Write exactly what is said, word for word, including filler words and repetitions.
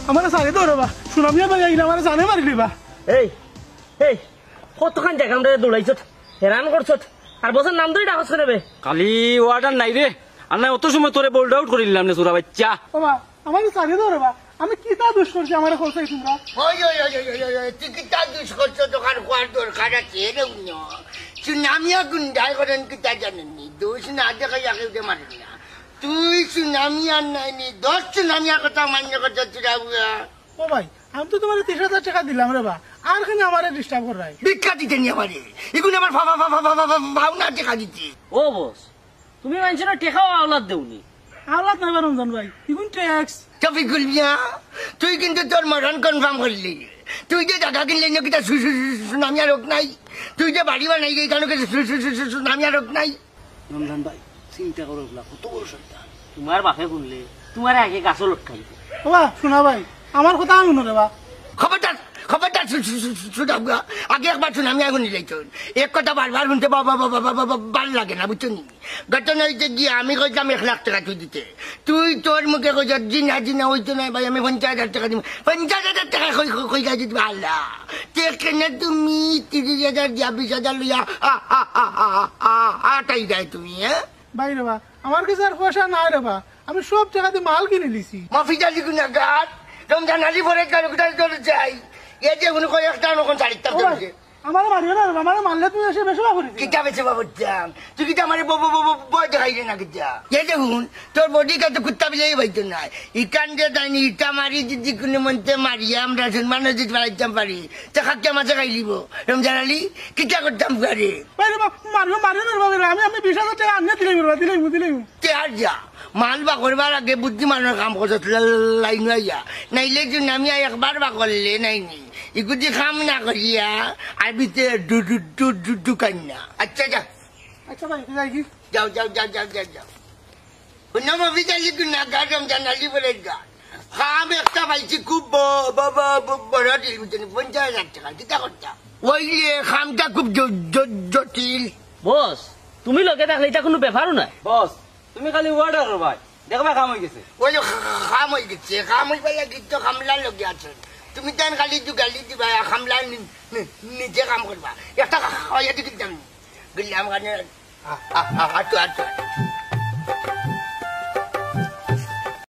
আমারে ছাড়ি দেও রে বা, সুনামিয়া ভাই আইলে আমারে জানে মারিলিবা। এই, এই, কতখান জাগা আমরারে দৌড়াইছত, হেরান করছত, আর বছর নাম ধরি ডাকছ কেনে বে? খালি অর্ডার নাই রে, আর নাই অত সময় তোরে বোল্ড আউট করি নিলাম নে, সুরা বাচ্চা। ও বা, আমারে ছাড়ি দেও রে বা, আমি কিতা দুষ করছি আমারে কও চাই তুমরা? ওই, ওই, ওই, ওই, ওই, ওই, ওই, তুই কিতা দুষ করছস, তোর খোয়ার দরকার আছে রে উন্য। সুনামিয়া গুন্ডায় করেন কিতা জানেননি, দুষ না দেখাইয়া কেউরে মারেন না। তুই সুনামিয়ার নাইনি, দশ সুনামিয়ার কথা মান্য করছস তুরা বুয়া। ও ভাই, আমি তো তুমারে তিরিশ হাজার টেকা দিলাম রে বা, আর কেনে আমারে ডিস্টার্ব কররায়? ভিক্ষা দিতে নি আমারে, ইগুন আমার ফা-, ফা-, ফা-, ফা-, ফা-, ফা-, ফা-, ফাউনা টেকা দিতে। ও বস, তুমি মানষরে টেকাও আওলাত দেওনি। আওলাত নায় বা রমজান ভাই, ইগুন ট্যাক্স। শফিকুল মিয়া, তুই কিন্তু তোর মরণ কনফার্ম করলি। তুই যে জাগা কিনলে নি কিতা সু-, সু-, সু-, সুনামিয়ার হক নাই? তুই যে বাড়ি বানাইলি, ইখানো কিতা সু-, সু-, সু-, সু-, সুনামিয়ার হক নাই? রমজান ভাই, চিন্তা করো না, কত বড় শয়তান। তুমার বাপে হুনলে, তুমারে আগে গাছো লটকাইবো। ও বা, সুনা ভাই, আমার কথা আমি হুনো রে বা। খবরদার, খবরদার, সু-, সু-, সু-, সু-, সুনা বুয়া। আগে একবার সুনামিয়া হুনি লাইতো। এক কথা বারবার হুনতে বা-, বা-, বা-, বা-, বা-, বা-, বা-, ভালা লাগে না, বুঝছো নি? ঘটনা অইছে গিয়া, আমি কইতাম এক লাখ টেকা তুই দিতে। তুই তোর মুখে কইছস, "জি না, জি না, অইতো নায় ভাই, আমি পঞ্চাশ হাজার টেকা দিমু।" পঞ্চাশ হাজার টেকা কই, কই, কই গাই দিতে পারলা? তে কেনে তুমি তিরিশ হাজার দিয়া বিশ হাজার লইয়া আ, আ, আ, আ, আ, আ, আটাই যায় তুমি, হ্যাঁ? ভাই রে বা, আমার কাছে আর পয়সা নাই রে বা, আমি সব টেকা দি মাল কিনি লিছি। মফিজ আলী গুনাগার, রমজান আলী পরেজগার, কোথায় চলে যাই? এই যে উনি কয়েকটা নখন চারিত্তাম ও ভাই, চলছে। আমারে মারিও না, আমারে মারলে তুমি এসে বেশি বাবুরি দিবা। কিতা বেশি বাবুরতাম? তুই কিতা আমারে ব-, ব-, ব-, ব-, ভয় দেখাইলে না কিতা? এই দেখুন, তোর বডি কাছে কুত্তা বিলাই পাইতো না। ইকান যে তাই নি, ইটা মারি যদি কোনো মন্তে মারি, আমরা সম্মান যদি বাড়াইতাম পারি, তো খাকিয়া মাছে খাইলিব। রমজান আলী, কিতা করতাম পারে? ভাই রে বা, মারিও, মারিও না রে বাবা, আমি, আমি বিশ হাজার টেকা আনিয়া দিলাইমু রে বা, দিলাইমু, দিলাইমু। তে আর যা, মাল বার করবার আগে বুদ্ধিমানর কাম করছস, লা-, লাইন আইয়া। নাইলে যে নামিয়া একবার বার করলে নাই নি। ইগুদি কাম না করিয়া, আর ভিতরে ডু-, ডু-, ডু-, ডু-, ঢুকাইন না। আচ্ছা, যা। আচ্ছা ভাই, যাই কি? যাও, যাও, যাও, যাও, যাও, যাও। হুনো মফিজ আলী গুনাগার, রমজান আলী পরেজগার। কাম একটা পাইছি খুব ব-, ব-, ব-, ব-, বড় ডিল, বুঝছো নি? পঞ্চাশ হাজার টেকা, কিতা করতাম? ওই যে কামটা খুব জ-, জ-, জটিল। বস, তুমি লগে থাকলে ইটা কোনো ব্যাপারও নায়। বস, তুমি খালি অর্ডার করবায়, দেখবায় কাম অইগেছে। ওই যে কাম অইগেছে, কাম অইবার লাগি তো কামলা লগে আছে। তুমি তান খালি একটু গালি দিবায়, আর কামলা নি-, নি-, নিজে কাম করবা। একটা খাওয়াইয়া দেখি দাম। গেলাম কানে, আ, আ, আ, আটো, আটো।